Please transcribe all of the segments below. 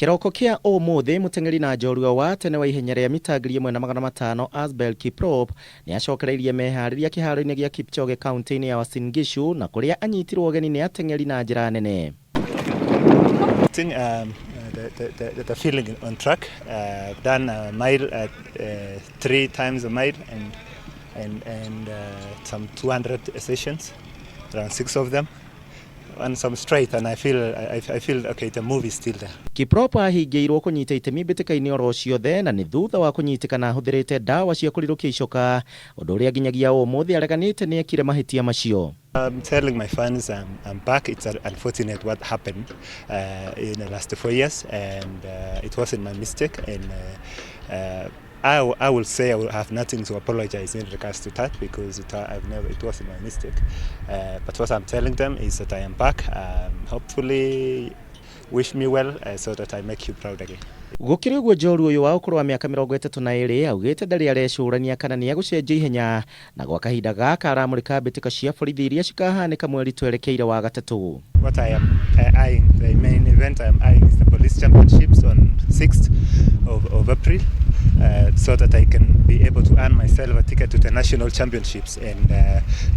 Kĩroko kĩa ũmũthĩ, mũteng'eri na njorua wa tene wa ihenya rĩa mita 1500 Asbel Kiprop nĩ acokereirie meharĩria kĩharo-inĩ gĩa Kipchoge kauntĩ-inĩ ya Uasin Gishu na kũrĩa anyitirwo ũgeni nĩ ateng'eri na njĩra nene. Think the feeling on track. Done a mile at three times a mile and some 200 sessions, around six of them, and some straight. And I feel okay. The move is still there. Kiprop ahingĩirwo kũnyita itemi mbĩtĩka-inĩ oro ciothe na nĩ thutha wa kũnyitĩkana ahũthĩrĩte ndawa cia kũrirũkia icoka, ũndũ ũrĩa nginyagia ũmũthĩ areganĩte nĩ ekire mahĩtia macio. I'm telling my fans I'm back. It's unfortunate what happened in the last 4 years, and it wasn't my mistake. And I will say I will have nothing to apologize in regards to that because it, I've never, it wasn't my mistake. But what I'm telling them is that I am back. Hopefully, wish me well so that I make you proud again. Gũkĩrĩ ũguo, njorua ũyũ wa ũkũrũ wa mĩaka 32 augĩte ndarĩ arecũrania kana nĩ egũcenjia ihenya, na gwa kahinda gaka aramũrĩka mbĩtĩka cia borithi iria cikahanĩka mweri twerekeire wa gatatũ. What I am eyeing, the main event I am eyeing is the police championships on 6th of April, so that I can be able to earn myself a ticket to the national championships and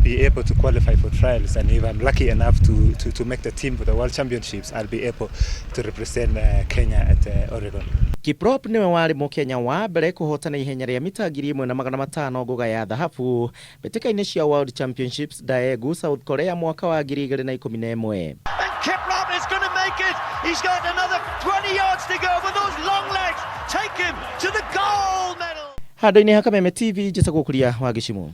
be able to qualify for trials. And if I'm lucky enough to make the team for the world championships, I'll be able to represent Kenya at Oregon. Kiprop nĩwe warĩ mũkenya wa mbere kũhotana ihenya rĩa mita 1500 ngũga ya thahabu mbĩtĩka-inĩ cia World Championships Daegu, South Korea, mwaka wa 2011. And Kiprop is going to make it. He's got another 20 yards to go, but those long legs take him to the gold medal. Handũ-inĩ ha Kameme TV, njĩtagwo Kuria wa Gĩcimu.